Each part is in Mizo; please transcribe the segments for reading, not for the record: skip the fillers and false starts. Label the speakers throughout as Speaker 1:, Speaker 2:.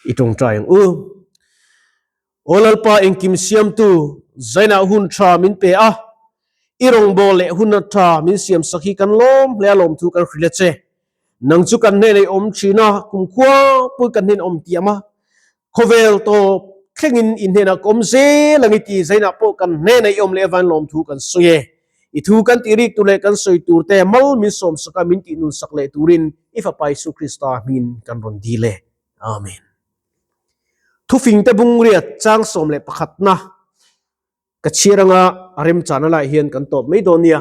Speaker 1: I tawngtai ang u. Aw Lalpa engkim siamtu, zainah hun tha min pe a, i rawngbâwl leh hun tha min siamsak hi kan lawm hle a lawmthu kan hrilh a che. Nang chu kan hnenah i awm thin a, kumkhua pui kan hnenah awm tiam a, khawvel tawp thlengin i hnenah ka awm zel ang i ti, zainah pawh kan hnenah i awm leh avangin lawmthu kan sawi e. I thu kan tih rik tur leh kan sawi tur te mal min sawmsak a, min tihnunsak leh turin i Fapa Isu Krista hmingin kan rawn dil e. Amen. Thufingte bungriat chang 11na ka chhiar anga a remchana lai hian kan tawp mai dawn nia.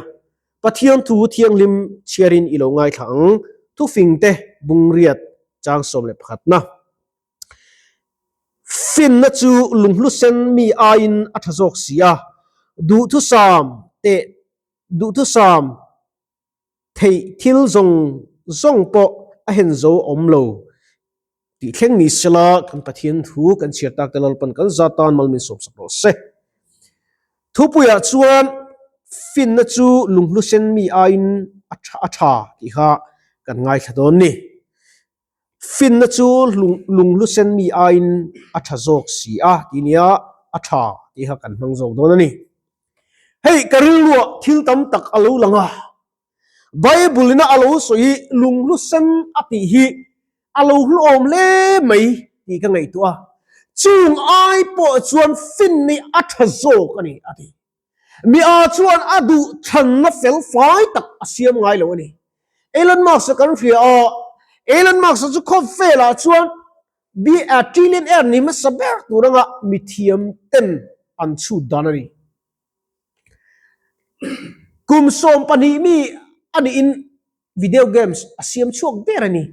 Speaker 1: Pathian thu thianghlim chhiarin i lo ngaithla ang. Thufingte bungriat chang 11na. Finna chu lunghlu sen mi aiin a tha zawk si a, duhthusam teh duhthusam theih thil zawng zawng pawh a hen zo awm lo tih thleng ni sela kan Pathian thu kan chhiar tak te Lalpan kan za tan mal min sawmsak rawh se. Thupuiah chuan finna chu lunghlu sen mi aiin a tha a tha tih kha kan ngaithla dawn ni. Finna chu lunghlu sen mi aiin a tha zawk si a tih nia a tha tih kha kan hmang zawk dawn a ni. Hei ka rilruah thil tam tak a lo lang a, Bible ina a lo sawi hi lunghlu sen a tih hi a lo hluawm hle mai tih ka ngaihtuah a, chung ai pawh chuan finna hi a tha zawk a ni a ti. Mi a chuan a duh chhanna fel fai tak a siam ngai lo a ni. Elon Musk-a kan hria a, Elon Musk-a chu khawvelah chuan bi a trillionaire ni hmasa ber tur anga mithiam ten an chhut dan a ni. Kum 12 mi a niin video games a siam chhuak ber a ni.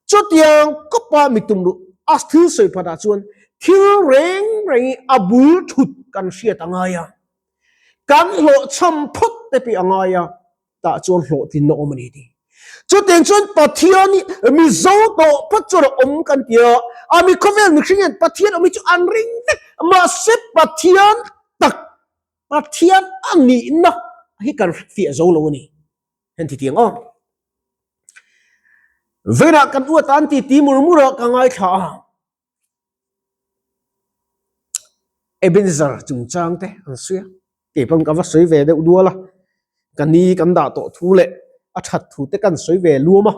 Speaker 1: Chutiang kawpa mi tum luh a thil sawi phatah chuan thil reng reng hi a bul thut kan hriat a ngai a, kan hlawhchham phawt te pawh a ngai a, tah chuan hlawhtlinna awm a ni tih. Chutiang chuan Pathian hi Mizo tawh phawt chuan a awm kan ti a, a mi khawvel mihring hian Pathian awm hi chu an ring vek, mahse Pathian tak, Pathian a nihna hi kan hriatfiah zo lo a ni. Heng ti tiang aw. Veinah kan uat an ti ti mur mur a ka ngaithla a. Ebenezer chungchang te an sawi a. Kei pawn ka va sawi ve deuh dual a. Ka ni kan dah tawh thu leh a that thu te kan sawi ve luam a.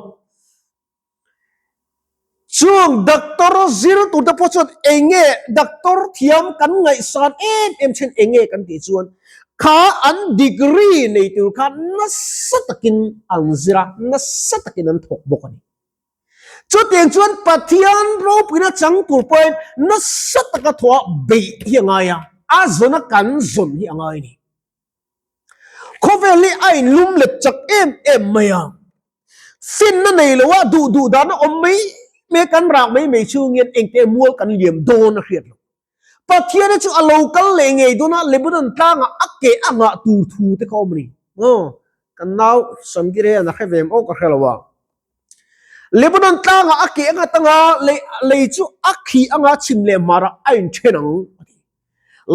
Speaker 1: Chung doctor zir tur te pawh chuan eng nge doctor thiam kan ngaihsan em em then eng nge kan tih chuan kha an degree nei tur kha nasa takin an zir a, nasa takin an thawk bawk a ni. Chutiang chuan Pathian ropuina chang tur pawhin nasa taka thawh a beih hi a ngai a, a zawna kan zawn hi a ngai a ni. Khawvel hi a inlum let chak em em mai a, finna nei lo a duh duh dan a awm mai mai kan rak mai mai chhung hian engte mual kan liam dawn a hriat lo. Pathian hi chu a lo kal leh ngei dawn a, Lebanon tlangah a ke a ngah tur thu te kha awm a ni. Aw, kan nau Samgir hian a hre ve em aw ka hre lo a. Lebanon tlangah a ke a nghat anga lei chu a khi anga chhim leh hmarah a inthen ang a ti.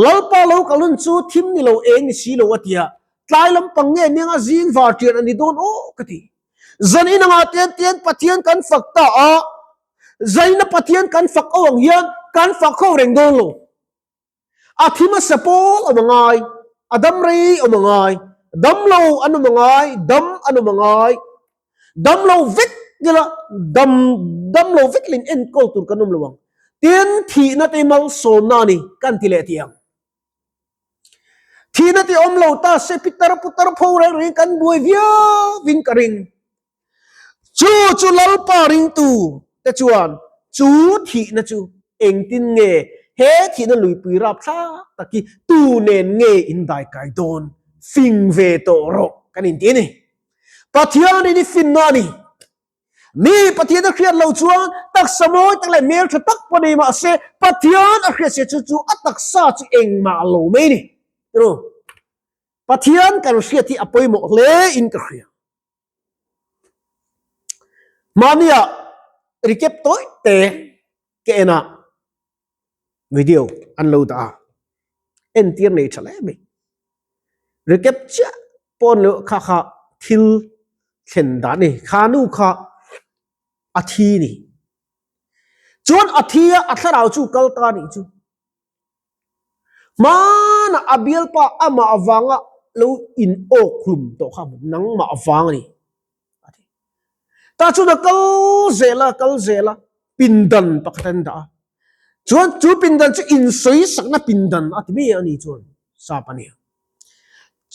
Speaker 1: Lalpa lo kal hun chu thim ni lo eng ni si lo a ti a, tlai lampang nge nia zing var ṭian a ni dawn aw ka ti. Zan in anga tian tian Pathian kan fak ta a, zaina Pathian kan fak ho ang hian kan fak ho reng dawn lo. A thi hmasa pawl awm a ngai, a dam rei awm a ngai, dam lo an awm a ngai, dam an awm a ngai, dam lo vek ila dam dam lo vek lin enkawl tur kan awm lo ang. Tin, thihna te malsawmna a ni kan ti leh tih ang. Thihna te awm lo ta se pitar putar pho reng reng kan buai viau in ka ring. Chu chu Lalpa ringtu te chuan chu thihna chu engtin nge he thihna luipui rapthlak tak hi tu nen nge in daikai dawn fing ve tawh rawh kan inti a ni. Pathian in i finna a ni. Mi Pathian a hriat lo chuan taksa mawi tak leh hmel tha tak pawh nei mah se Pathian a hriat sia chu chu a taksa chu engmah lo mai a ni. Tiraw? Pathian kan hriat hi a pawimawh hle in ka hria. Mahnia recap tawi te ka en a video an lo dah a entir nei tha hle mai. Recap chiah pawh an lo kha kha thil thlen dan a ni kha nu kha a thi a ni. Chuan a thi a, a thlarau chu kal ta nih chu. Hmanah a bialpa amah avanga lo in awk hlum tawh kha nangmah vang a ni a ti. Tah chuan a kal zel a, kal zel a, pindan pakhat an dah a. Chuan chu pindan chu insawisakna pindan a ti mai a ni chuan sap a nia.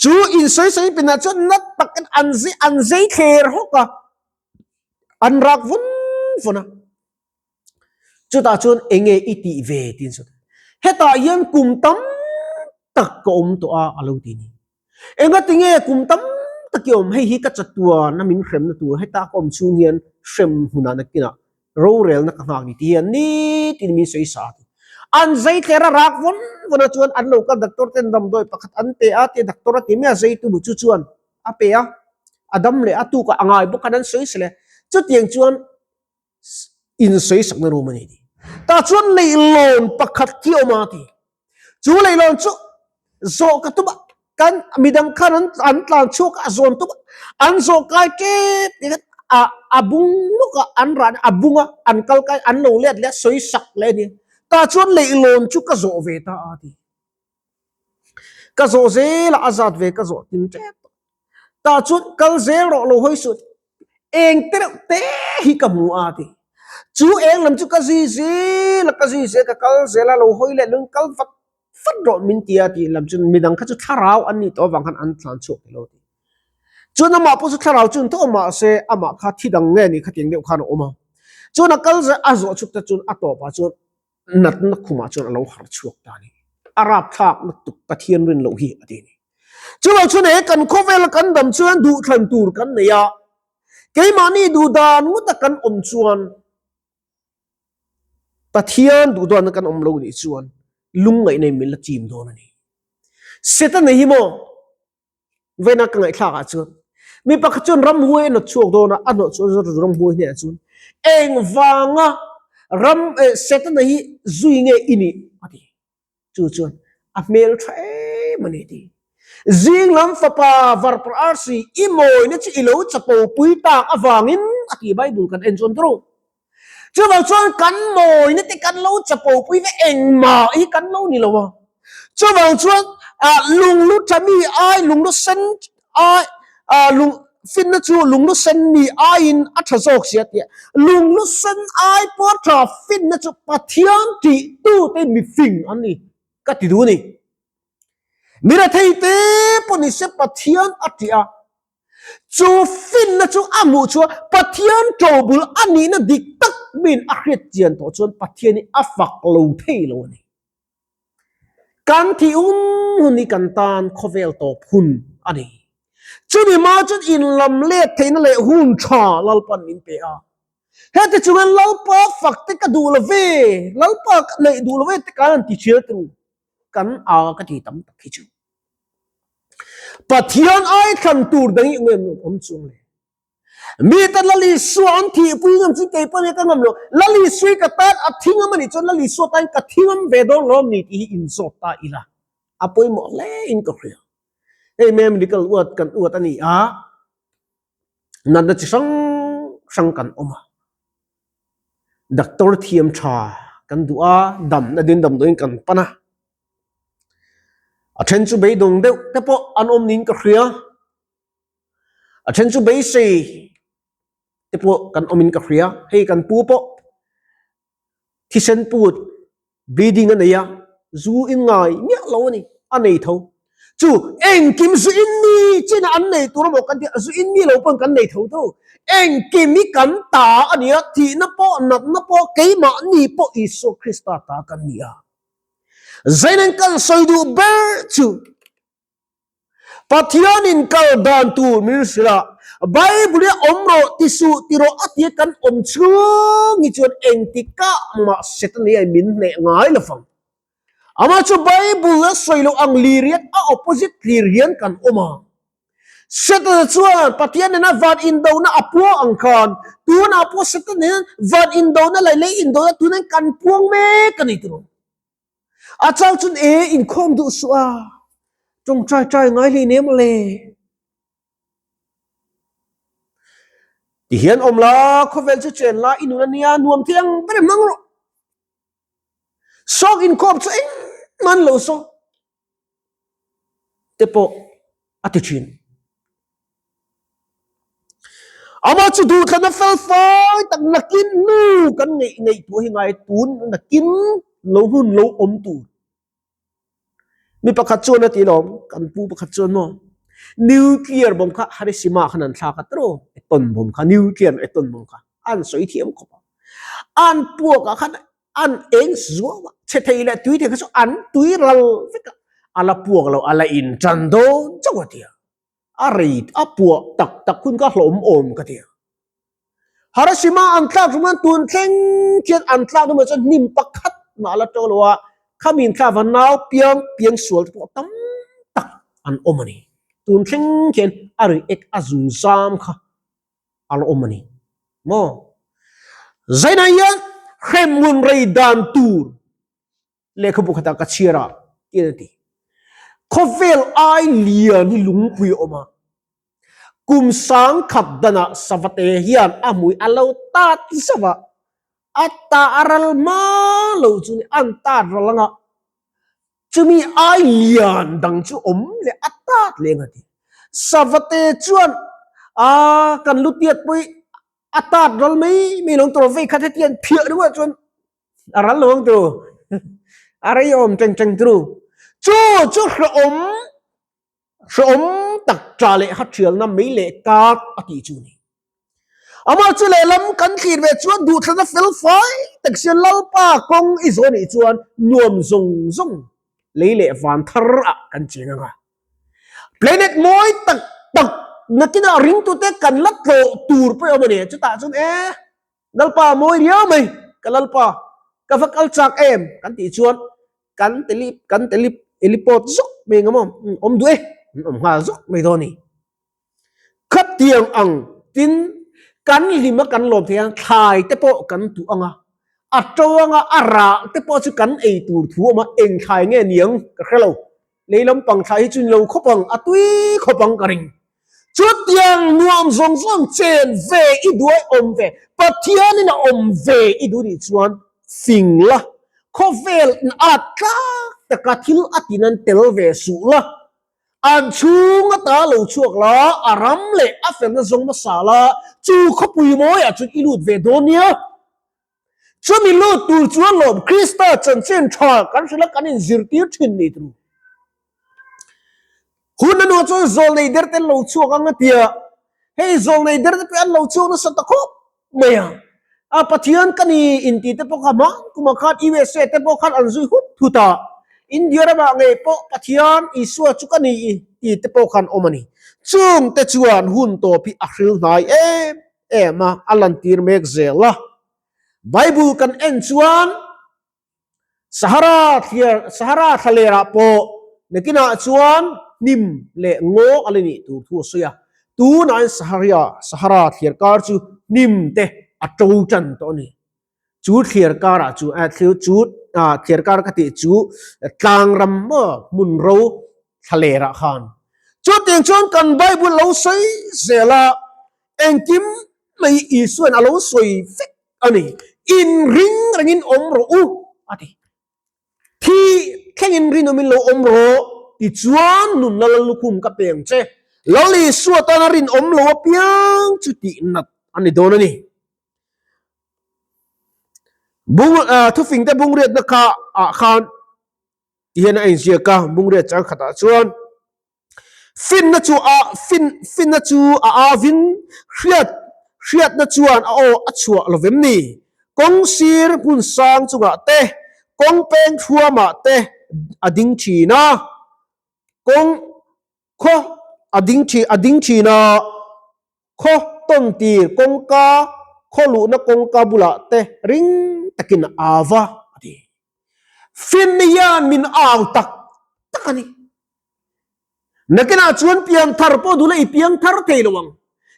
Speaker 1: Chu insawisakna pindan chuan na takin an zei an zei thler hawk a, an rak vawn vawn a. Chutah chuan enge i tih ve tiin sawi. Hetah hian kum tam tak ka awm tawh a a lo ti ni. Engatinge kum tam tak i awm hei hi ka chatuan a min hremna tur heta ka awm chhung hian hrem hmunah nakinah rorelna ka nghak ni ti hian nitin min sawi sa a ti. An zai tler a rak vawn vawn a chuan an lo kal doctor ten damdawi pakhat an pe a tia doctor a ti mai a zaitu bu chu chuan a pe a a dam leh a tukah a ngai bawk khan an sawi sele chutiang chuan insawisakna room a ni ti. Tah chuan leihlawn pakhat khi a awm a ti. Chu leihlawn chu zawh ka tum a, kan midang khan an an tlan chhuak a, a zawn tum a, an zawh kai tep ti khan a a bung lawk a, an ran a bung a, an kal kai an lo let leh a, sawisak leh a ni. Tah chuan leihlawn chu ka zawh ve ta a ti. Ka zawh zel a, a zat ve ka zawh tin tep. Tah chuan kal zel rawh lo hawi suh. Eng te reuh te hi ka hmu a ti. Chu eng lam chu ka zui zel a, ka zui zel ka kal zel a, lo hawi leh lung kal vat vat rawh min ti a tih lam chu midang kha chu thlarau an nih tawh avang khan an tlan chhuak ta lo ti. Chuan amah pawh chu thlarau chu an tawh mahse amah kha thi dang nge nih khatiang deuh khan a awm a. Chuan a kal zel a zawh chhuk ta chuan a tawpah chuan natna khumah chuan a lo harh chhuak ta a ni. A rapthlak lutuk Pathian rin loh hi a ti a ni. Chuvang chuan he kan khawvela kan dam chuan duhthlan tur kan nei a, keimahni duhdan ngawta kan awm chuan Pathian duhdan kan awm lo nih chuan lungngaihna in min la chim dawn a ni. Setana hi maw Vena ka ngaihthlak ah chuan mi pakhat chuan ramhuai a hnawt chhuak dawn a, a hnawh chhuah zawt ramhuai hnenah chuan engvanga ram eh Setana hi zui nge i nih a ti. Chu chuan a hmel tha em a ni ti. Zing lam fapa varpar arsi i mawina chu i lo chapo pui tak avangin a ti Bible kan en chuan turu. Chuvang chuan kan mawina te kan lo chapo pui ve engmah hi kan lo ni lo a. Chuvang chuan lunglu tha mi ai lunglu sen ai lung finna chu lunglu sen mi aiin a tha zawk sia tia lunglu sen ai pawh tha finna chu Pathian tih tu te mifing an ni ka ti duh a ni. Mi rethei te pawh ni se Pathian a tih a. Chu finna chu a hmuh chuan Pathian ṭobul a nihna dik tak min a hriat chian tawh chuan Pathian hi a fak lo thei lo a ni. Kan thih hun hun hi kan tan khawvel tawp hun a ni. Chumi hma chuan inlam let theihna leh hun ṭha Lalpan min pe a. Heti chungin Lalpa fak te ka duh lo ve, Lalpa ka neih duh lo ve te kan han ti ṭhial turu. Kan a ka ti tam tak hi chu. Pathian ai thlan tur dang i ngem awm chuang le. Mi tan Lal Isua an thihpui ngam chu kei pawh ka ngam lo. Lal Isua ka tan a thi ngam a nih chuan Lal Isua tan ka thi ngam ve dawn lo ni tih hi inzawt ta ila. A pawimawh hle in ka hria. Hei me medical uat kan uat a ni a. Natna chi hrang hrang kan awm a. Doctor thiam tha kan duh a, damna din damdawiin kan pan a. A then chu beidawng deuh te pawh an awm niin ka hria. A then chu beisei te pawh kan awmin ka hria. Hei kan pu pawh thisen put bleeding a nei a, zu in ngai miah lo a ni, a nei tho. Chu engkim zu in mi chin a an nei tur emaw kan ti a, zu in mi lo pawn kan nei tho tho. Engkim hi kan ta a ni a, thihna pawh natna pawh keimahni pawh Isua Krista ta kan ni a. Zainen kan sawi duh ber chu Pathianin kal dan tur min hrilh a, Bible hi awm rawh ti suh ti rawh a tia kan awm chhung hi chuan engtikah mah Satan hian min hneh ngai lo vang. Amah chu Bible a sawi loh ang lir hian a opposite hlir hian kan awm a. Setana chuan Pathian nena van indona a puang ang khan tunah pawh Setana hian van indona leh lei indona tunin kan puang mek a ni tiraw. A chang chuan e inkhawm duh suh a, tawngtai tai ngai hlei nem le. Ti hian awm la, khawvel chu chen la, i nun a nia, nuam thei ang ber hmang rawh. Sawk inkhawm chu engmah an lo saw te pawh a ti thin. Amah chu duhthlanna fel fai tak nakin nu kan ngeih ngaihtuah hi ngai tun nakin lo hun lo awm tur. Mi pakhat chuan a ti lawm, kan pu pakhat chuan maw nuclear bomb kha Hiroshima khan an thlak a tiraw atom bomb kha nuclear atom bomb kha an sawi thiam khawp a. An puak ah khan an eng zuau a, chhe thei leh tui thei kha chu an tui ral vek a, a la puak lo a la in tan dawn chauh a tia. A rei a puah tak tak hun kha hlawm awm ka tia. Hiroshima an tlak tum khan tun thleng khian an tlak tumah chuan hnim pakhat mah a la to lo a, khami in thlak vang nau piang piang sual te pawh tam tak an awm a ni. Tun thleng khian a ri ek a zung zam kha a la awm a ni maw? Zainah hian hremhmun rei dan tur lehkhabu khatah ka chhiar a tiin a ti. Khawvel ai lian hi lungpui a awm a, kum sangkhat danah Savate hian a hmui a lo tat zauh a, a ta a ral hma lo chu ni an tat ral anga chumi ai lian dang chu awm leh a tat leh ang a ti. Savate chuan a kan lu tiat pawh hi a tat ral mai mai lo ang tawh vei khat hetiang phiah ringawt chuan A ral lo ang tu. A rei awm teng teng tru. Chu chu hrehawm hrehawm tak tla leh ha thialna mei leh kak a tih chu ni. Amah chu lehlam kan thlir ve chuan duhthlanna fel fai tak sian Lalpa kawng i zawh nih chuan nuam zawng zawng lei leh van thar ah kan cheng anga. Planet mawi tak tak nakinah ringtute kan la tlawh tur pawh i awm a ni. Chutah chuan e Lalpa mawi riau mai, ka Lalpa, ka va kal chak em? Kan tih chuan kan teli kan teli heliport zuk mai ang maw? Awm duh e, an awm nghal zuk mai dawn a ni. Khatiang ang tin kan hlima kan lawm theih a, thlai te pawh kan tuh ang a, a to ang a, a rah te pawh chu kan ei tur thu a awm a, eng thlai nge niang ka hre lo. Lei lampang thlai hi chu ni lo khawp ang, a tui khawp ang ka ring. Chutiang nuam zawng zawng chen ve i duai awm ve, Pathianin a awm ve i duh nih chuan fing la, khawvel at tlak taka thil a tin an tel ve suh la, an chhung ata lo chhuak la, a ram leh a felna zawng hmasa la, chu khawpui mawiah chuan i lut ve dawn nia. Chumi lut tur chuan lawm Krista chanchin tha kan hrilh a kan inzirtir thin ni tur. Hun a nuah chuan zawlnei der te an lo chhuak ang a tia, hei zawlnei der te pawh an lo chhuak nasa ta khawp mai a. A Pathian ka ni inti te pawh kha hma kumah khan USA te pawh khan an zui hut hut a, India ramah ngei pawh Pathian Isua chu ka ni ti te pawh khan awm a ni. Chung te chuan hun tawp hi a hril hnai em em a, a lantir mek zel a. Bible kan en chuan Sahara thliar Sahara thlalerah pawh nakinah chuan hnim leh ngaw a la nih tur thu a sawi a. Tunah hian Saharia Sahara thliar kar chu hnim te a to tan tawh a ni. Chu thliar karah chu chu thliar kar ka tih chu tlang ram maw hmun ro thlalerah khan. Chutiang chuan kan Bible lo sawi zel a, Engkim mai Isuain a lo sawi vek a ni. Inring rengin awm rawh u a ti. Thi thlengin rinawmin lo awm rawh tichuan nunna lal lukhum ka pe ang che. Lal Isua tana rinawm lo apiang chu tih nat a ni dawn a ni. Bung thufingte bungriatna kha ah khan tihian a inziak a, bungriat chang khatah chuan. Finna chu a fin finna chu a avin hriat hriatna chuan a aw a chhuah lo vem ni? Kawng sir hmun sang chungah te, kawng peng thuamah te a ding thin a, kawng khaw a ding thin a ding thin a, khaw tawn tir kawngka khaw luhna kawngka bulah te ring takin a au a, a ti. Finna hian min au tak tak a ni. Nakinah chuan piangthar pawh duhla i piangthar thei lo ang.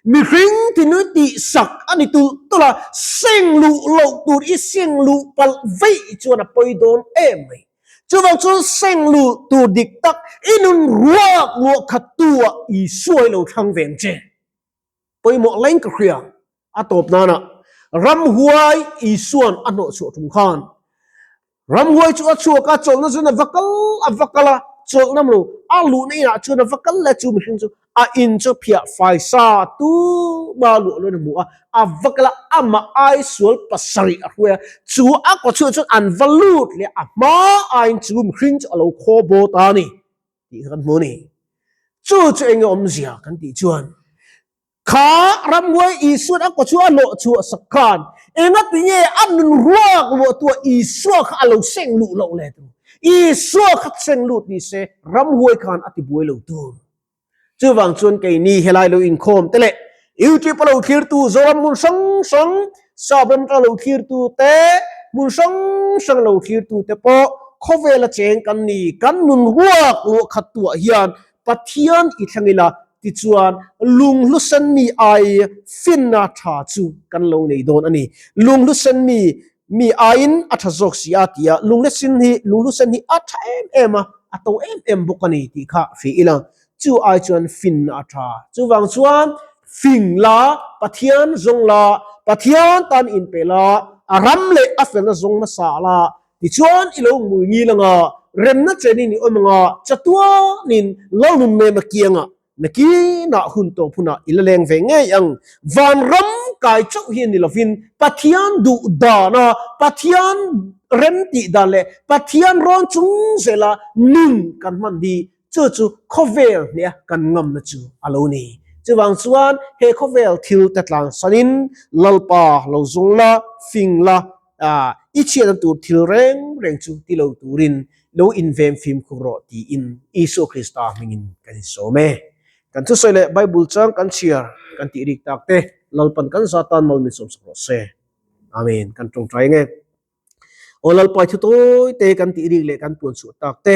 Speaker 1: Mihring thinlung i tihsak a ni tulh tulh a, seng luh loh tur i seng luh palh veih chuan a pawi dawn em mai. Chuvang chuan seng luh tur dik tak i nun ruak luah khat tu ah Isua i lo thlang ve ang che. Pawimawh leng ka hria. A tawp nana ramhuai Isua'n a hnawhchhuah tum khan. Ramhuai chu a chhuak a, chawlhna chuan a va kal a va kal a, chawlhna maw a luhna inah chuan a va kal leh chu mihring chu a in chu phiah fai sa tuma luah luahin a hmu a, a va kal a, amah ai sual pasarih a hruai a, chu a kawchhuah chuan an va lut leh a hma aiin chu mihring chu a lo khaw baw ta a ni tih kha kan hmu a ni. Chu chu enge awmzia kan tih chuan Kha ramhuai Isua'n a kaw chu a hlawh chhuah sak khan engati nge a nun ruak luahtuah Isua kha a lo seng luh loh le tur? Isua kha seng lut ni se ramhuai khan a ti buai lo tur. Chuvang chuan keini helai lo inkhawm te leh YouTube a lo thlirtu Zoram hmun hrang hrang, Sap ram atanga lo thlirtu te, hmun hrang hrang lo thlirtu te pawh khawvela cheng kan ni, kan nun ruak luah khat tuah hian Pathian i thleng ila, tichuan lunghlusen mi ai finna tha chu kan lo nei dawn a ni. Lunghlusen mi mi aiin a tha zawk si a tia lunglesin hi lunghlusen hi a tha em em a, a to em em bawk a ni tih kha hria ila, chu ai chuan finna a tha. Chuvang chuan fing la, Pathian zawng la, Pathian tan inpe la, a ram leh a felna zawng hmasa la, Tichuan i lo ngui ngil anga, remna chenin i awm anga, chatuanin Lalnun Mema kiangah nakinah hun tawp hunah i la leng ve ngei ang. Vanram kai chauh hi a ni lovin Pathian duh dana Pathian rem tih dan leh Pathian rawn chung zela nun kan hman hi chu chu khawvel hneha kan ngamna chu a lo ni. Chuvang chuan he khawvel thil te tlang sanin Lalpa lo zung la, fing la, i chhiatna tur thil reng reng chu ti lo turin lo invem fimkhur rawh tiin Isua Krista hmingin kan insawm e. Kan thusawi leh Bible chang kan chhiar kan tih rik tak te Lalpan kan za tan mal min sawmsak rawh se. Amen. Kan tawngtai nge. Aw Lalpai thu tawi te kan tih rik leh kan puan chhuah tak te,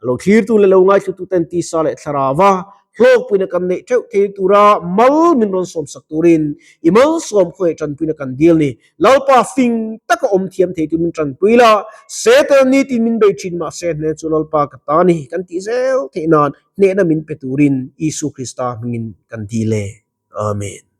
Speaker 1: a lo thlirtu leh lo ngaithlutu ten tisa leh thlarava hlawkpuina kan neih theuh thei tura mal min rawn sawmsak turin i malsawm khawngaih tanpuina kan dil ni. Lalpa fing taka awm thiam thei tur min tanpui la, Satan nitin min bei thin mahse hne chu Lalpa ka ta ni kan tih zel theih nan hnehna min pe turin Isu Krista hmingin kan dil e. Amen.